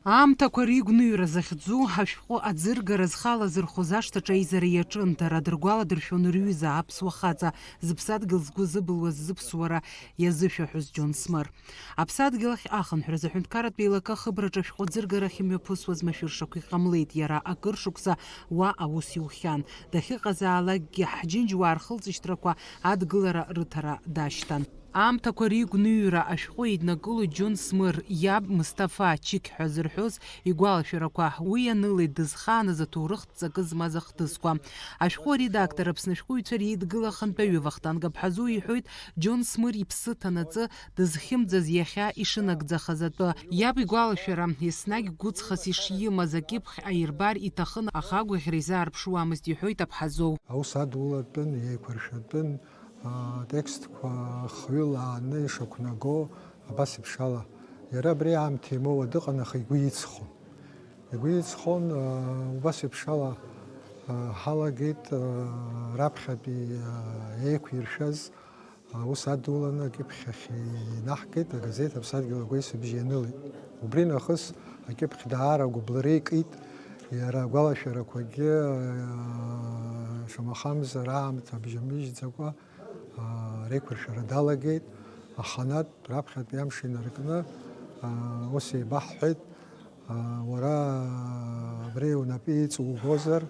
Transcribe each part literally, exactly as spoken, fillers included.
Аамҭақәа реигәныҩра захьӡу ашәҟәы аӡыргара зхы алазырхәыз ашҭаҿы аизара иаҿын. Дара дыргәаладыршәон рҩыза, аԥсуа хаҵа, зыԥсадгьыл згәы зыбылуаз зыԥсуара иазышәаҳәоз Џьон Смыр. Аԥсадгьыл ахь ахынҳәразы аҳәынҭқарратә еилакы ахыбраҿы ашәҟәы аӡыргарахь имҩаԥысуаз машәыршақә иҟамлеит. Иара акыр шықәса уа аус иухьан. Дахьыҟазаалакгьы ҳџьынџьуаа рхылҵышьҭрақәа адгылара рыҭара дашьҭан. Аамҭақәа реигәныҩра ашәҟәы еиднакылоит Џьон Смыр иаб Мысҭафа Чықь ҳәа зырҳәоз игәалашәарақәа. Уи ианылеит дызхааныз аҭоурыхтә ҵакы змаз ахҭысқәа. Ашәҟәы аредактор, Аԥсны ашәҟәыҩҩцәа реидгыла ахантәаҩы Вахтанг Аԥҳазоу иҳәоит, Џьон Смыр иԥсы ҭанаҵы дызхьымӡаз иахьа ишынагӡахаз атәы. Иаб игәалашәара, еснагь гәыҵхас ишимаз акьыԥхь аирбар иҭахын, аха агәаӷьра изаарԥшуамызт, иҳәоит Аԥҳазоу. Аус адулатәын, еиқәыршәатәын, атекстқәа хҩыла ааны ишақәнаго, абас еиԥш ала. Иара абри аамҭа имоуа дыҟан, аха игәы иҵхон. Игәы иҵхон, убас еиԥш ала ҳалагеит раԥхьатәи еиқәиршәаз. Аус адуланы акьыԥхь ахь инаҳгеит, агазеҭ Аԥсадгьыл агәеисыбжь ианылеит. Убри нахыс акьыԥхь даара агәыблра икит, иара агәалашәарақәагьы, шамахамзар, аамҭа абжьамыжьӡакәа, реиқәыршәара далагеит. Аханатә раԥхьатәи амш инаркны, ус еибаҳҳәеит, уара абри унапы иҵугозар,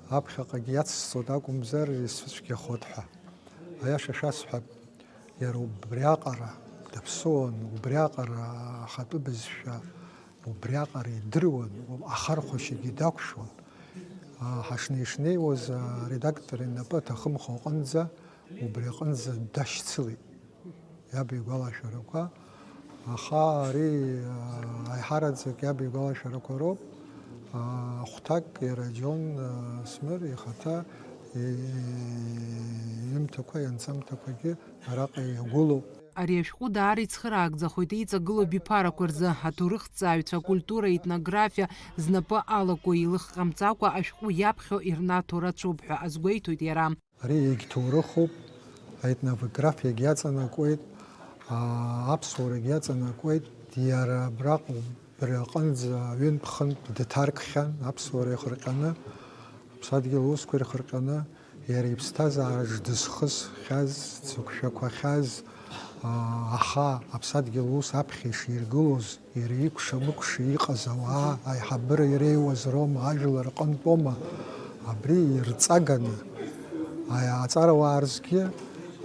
аԥхьаҟагь иацсҵоит акәымзар, исцәыцәгьахоит ҳәа. Аиаша шәасҳәап, иара убриаҟара даԥсуан, убриаҟара ахатәы бызшәа убриаҟара идыруан, ахархәашьагьы дақәшәон. Ҳашнеи-шнеиуаз аредактор инапы аҭахымхо аҟынӡа, убри аҟынӡа дашьцылеит иаб игәалашәарақәа. Аха ари, аиҳараӡак иаб игәалашәарақәа роуп. Ахәҭак иара Џьон Смыр ихаҭа иҩымҭақәа, ианҵамҭақәагьы араҟа иагәылоуп. Ари ашәҟәы даара ицхыраагӡахоит еиҵагылоу абиԥарақәа рзы. Аҭоурыхҭҵааҩцәа акультура, аетнографиа знапы алаку, илыхҟьамҵакәа ашәҟәы иаԥхьо ирнаҭо рацәоуп ҳәа азгәеиҭоит иара. Ари егьҭоурыхуп, аетнографиагь иаҵанакуеит, аа, аԥсуарагь иаҵанакуеит, иара абраҟоуп. Убри аҟынӡа ҩынтә-хынтә дҭаркхьан аԥсуара иахырҟьаны, аԥсадгьыл аусқәа ирхырҟьаны, иара иԥсҭазаараҿ дызхысхьаз, дзықәшәақәахьаз, аа, аха аԥсадгьыл ус аԥхьа иширгылоз, иара икәша-мыкәша иҟаз ауаа, аиҳабыра иреиуаз роума, ажәлар рҟынтәоума, абри ирҵаганы, аи-, аҵарауаа рзгьы,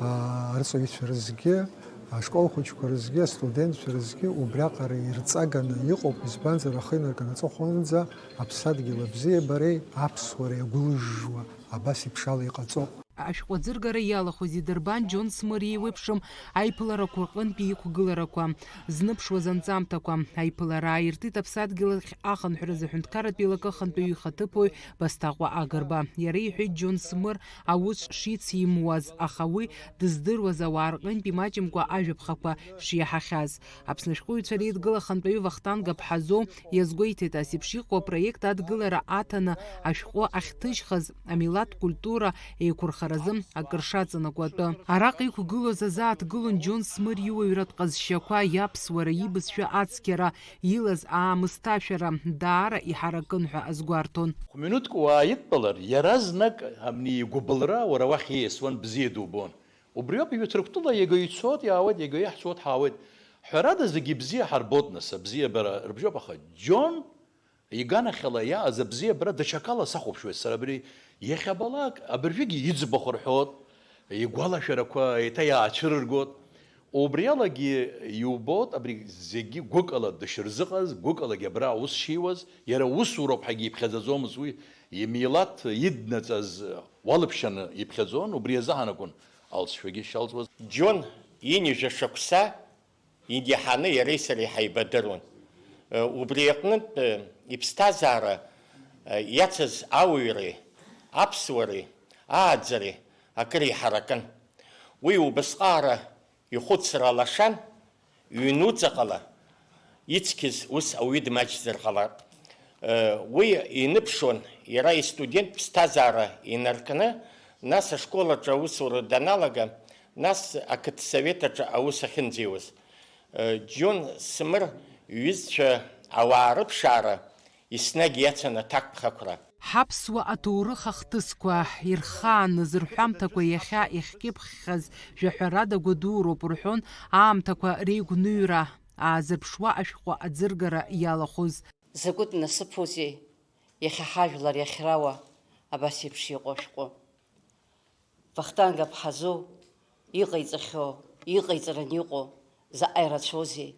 аа, арҵаҩцәа рзгьы, ашкол хәыҷқәа рзгьы, астудентцәа рзгьы убриаҟара ирҵаганы иҟоуп, избанзар, ахы инаркны аҵыхәанӡа аԥсадгьыл абзиабареи аԥсуареи агәылжжуа абас еиԥш ала иҟаҵоуп. Ашәҟәы аӡыргара иалахәыз идырбан Џьон Смыр еиуеиԥшым аиԥыларақәа рҟынтәи иқәгыларақәа, зныԥшуаз анҵамҭақәа. Аиԥылара ааиртит аԥсадгьыл ахь ахынҳәразы аҳәынҭқарратә еилакы ахантәаҩы ихаҭыԥуаҩ Басҭаҟәа Агрба. Иара иҳәеит Џьон Смыр аус шицимуаз, аха уи дыздыруаз ауаа рҟынтә имаҷымкәа ажәаԥхақәа шиаҳахьаз. Аԥсны ашәҟәыҩҩцәа реидгыла ахантәаҩы Вахтанг Аԥҳазоу иазгәеиҭеит, ас еиԥш иҟоу апроект адгылара аҭаны ашәҟәы ахьҭыжьхаз, амилаҭ культура еиқәырхаразы акыр шаҵанакуа атәы. Араҟа иқәгылоз азааҭгылон Џьон Смыр иуаҩратә ҟазшьақәа, иаԥсуара, ибызшәа ацқьара, илаз аамысҭашәара, даара иҳаракын ҳәа азгәарҭон. Хә-минуҭк уааидтәалар, иаразнак абни игәыбылра уара уахь ииасуан, бзиа дубон. Убриоуп, ҩыҭрак тәыла иага ицоит, иаауеит, иага иаҳцоит, ҳаауеит. Ҳәарада, зегьы бзиа ҳарбоит, нас, абзиабара рыбжьоуп, аха Џьон иганахьала иааз абзиабара даҽакала сахәаԥшуеит сара абри. Иахьабалак, абыржәгьы иӡбахә рҳәоит, игәалашәарақәа еиҭа иаацәырыргоит. Убри алагьы иубоит, абри зегьы гәыкала дышрызыҟаз, гәыкалагьы абра аус шиуаз, иара усуроуп ҳәагьы иԥхьаӡаӡомызт уи, имилаҭ иднаҵаз уалԥшьаны иԥхьаӡон, убри азыҳәан акәын алҵшәагьы шалҵуаз. Џьон ҩажәа шықәса иниаҳаны иареи сареи ҳаибадыруан. Убри аҟнытә иԥсҭазаара иацыз ауаҩреи, аԥсуареи, ааӡареи акыр иҳаракын. Уи убасҟаара ихәыцра алашан, ҩнуҵаҟала ицқьыз ус ауаҩы дмаҷзар ҟалап. Уи иныԥшуан иара истудент ԥсҭазаара инаркны, нас ашкол аҿы аусура даналага, нас ақыҭсовет аҿы аус ахьынӡеиуаз. Џьон Смыр иҩызцәа Ауаа рыԥшаара еснагь иацын аҭакԥхықәра. Ҳаԥсуа аҭоурых ахҭысқәа ирхааныз рҳәамҭақәа иахьа иахькьыԥхьхаз жәаҳәарада гәадуроуп рҳәон аамҭақәа реигәныҩра аазырԥшуа ашәҟәы аӡыргара иалахәыз. Закәытә насыԥузеи иахьа ҳажәлар иахьрауа абас еиԥш иҟоу ашәҟәы! Вахтанг Аԥҳазоу иҟаиҵахьоу, иҟаиҵаран иҟоу заҟа ирацәоузеи!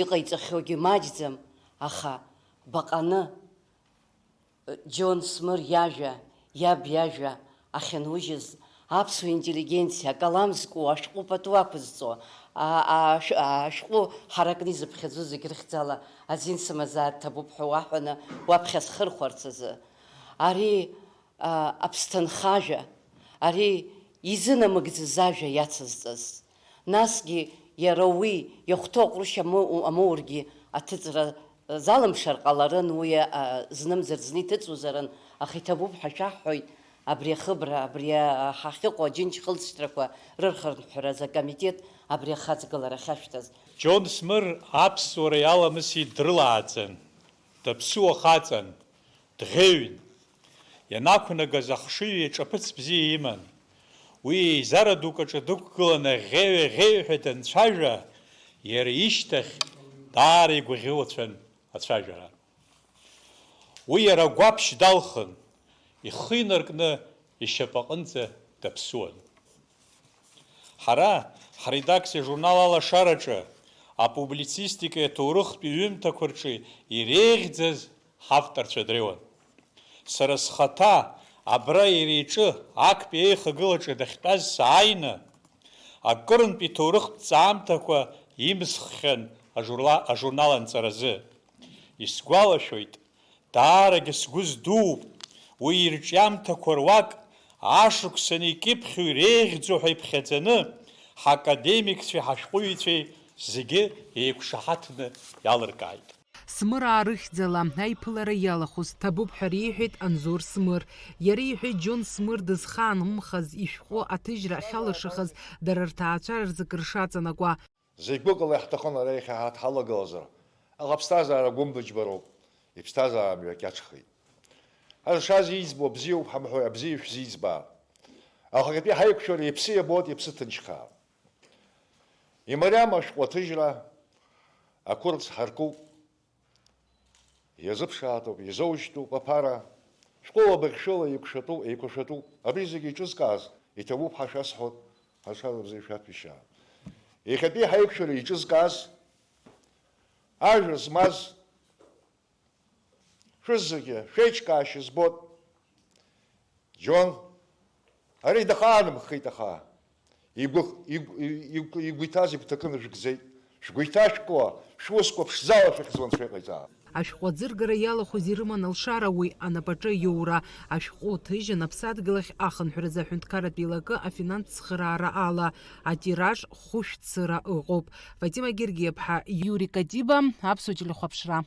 Иҟаиҵахьоугьы маҷӡам, аха баҟаны Џьон Смыр иажәа, иаб иажәа ахьанужьыз, аԥсуа интеллигенциа акалам зку ашәҟәы пату ақәызҵо, а, а, ашә-, а, ашәҟәы ҳаракны изыԥхьаӡо зегь рыхьӡала азин сымазааит ҭабуп ҳәа уаҳәаны уаԥхьа схырхәарц азы. Ари Аԥсҭынхажәа, ари изынамыгӡаз ажәа иацызҵаз. Насгьы иара уи иахәҭоу аҟәрышь амоу-, амоургьы аҭыҵра залымшар ҟаларын, уи, а, знымзар зны иҭыҵуазарын, аха иҭабуп ҳәа шәаҳҳәоит, абри ахыбра, абри, а, ҳахьыҟоу аџьынџь хылҵшьҭрақәа рырхынҳәразы акомитет абри ахаҵгылара ахьашәҭаз. Џьон Смыр аԥсуара иаламыси дрылааӡан, даԥсыуа хаҵан, дӷьеҩн. Ианақәнагаз ахшыҩ иаҿаԥыц бзиа иман. Уи еизара дук аҿы дықәгыланы ӷьеҩ-ӷьеҩҳәа данцәажәа, иара ишьҭахь даара игәаӷьуацәан ацәажәара. Уи иара агәаԥшь далхын, ихы инаркны ишьапаҟынӡа даԥсуан. Ҳара, ҳредакциа журнал Алашараҿы апублицистикеи аҭоурыхтәи ҩымҭақәа рҿы иреиӷьӡаз ҳавторцәа дреиуан. Сара схаҭа абра иара иҿы актәи аихагылаҿы дахьтәаз сааины, акырынтә иҭоурыхтә ҵаамҭақәа имсххьан ажурла-, ажурнал анҵаразы. Исгәалашәоит, даарагьы сгәы здууп уи ирҿиамҭақәа руак, ашықәсан икьыԥхьу иреиӷьӡоу ҳәа иԥхьаӡаны, ҳакадемикцәеи ҳашәҟәыҩҩцәеи зегьы еиқәшаҳаҭны иалыркааит. Смыраа рыхьӡала аиԥылара иалахәыз ҭабуп ҳәа реиҳәеит Анзор Смыр. Иара иҳәеит Џьон Смыр дызхаанымхаз ишәҟәы аҭыжьра ахьалыршахаз дара рҭаацәара рзы кыр шаҵанакуа. Зегь гәыкала иаҳҭахын ара иахьа ҳаҭ ҳалагылазар, аха аԥсҭазаара гәымбыџьбароуп, иԥсҭазаара мҩа кьаҿхеит. Ҳазшаз иӡбо бзиоуп ҳамҳәои, абзиа шәзиӡбаа. Ахакатәи ҳаиқәшәара иаԥсы иабоит, иаԥсы ҭынчхаа. Имариам ашәҟәы аҭыжьра, ақәырц ҳаркуп. Иазыԥшаатәуп, изоужьтәуп аԥара, шәҟәыла быхьшәыла еиқәшәатәуп, еиқәшәатәуп. Абри зегьы иҿызкааз, иҭабуп ҳәа шәасҳәоит, ҳазшаз абзиа шәаҭәеишьаа. Иахьатәи ҳаиқәшәара иҿызкааз, ажәа змаз, шәызегьы шәеиҿкаашьа збоит. Џьон, ари дахаанымхеит, аха игәы, игә-, игә-, игәы иҭаз игәҭакы нажәгӡеит. Шәгәы иҭашәкуа, шәусқәа ԥшӡала шәыхьӡ Анцәа иҟаиҵа. Ашәҟәы аӡыргара иалахәыз ирыман алшара уи, анапаҿы аиоура. Ашәҟәы ҭыжьын аԥсадгьыл ахь ахынҳәразы аҳәынҭқарратә еилакы афинанс цхыраара ала. Атираж хәышә цыра ыҟоуп. Фатима Гергиаԥҳа, Иури Катиба, Аԥсуа телехәаԥшра.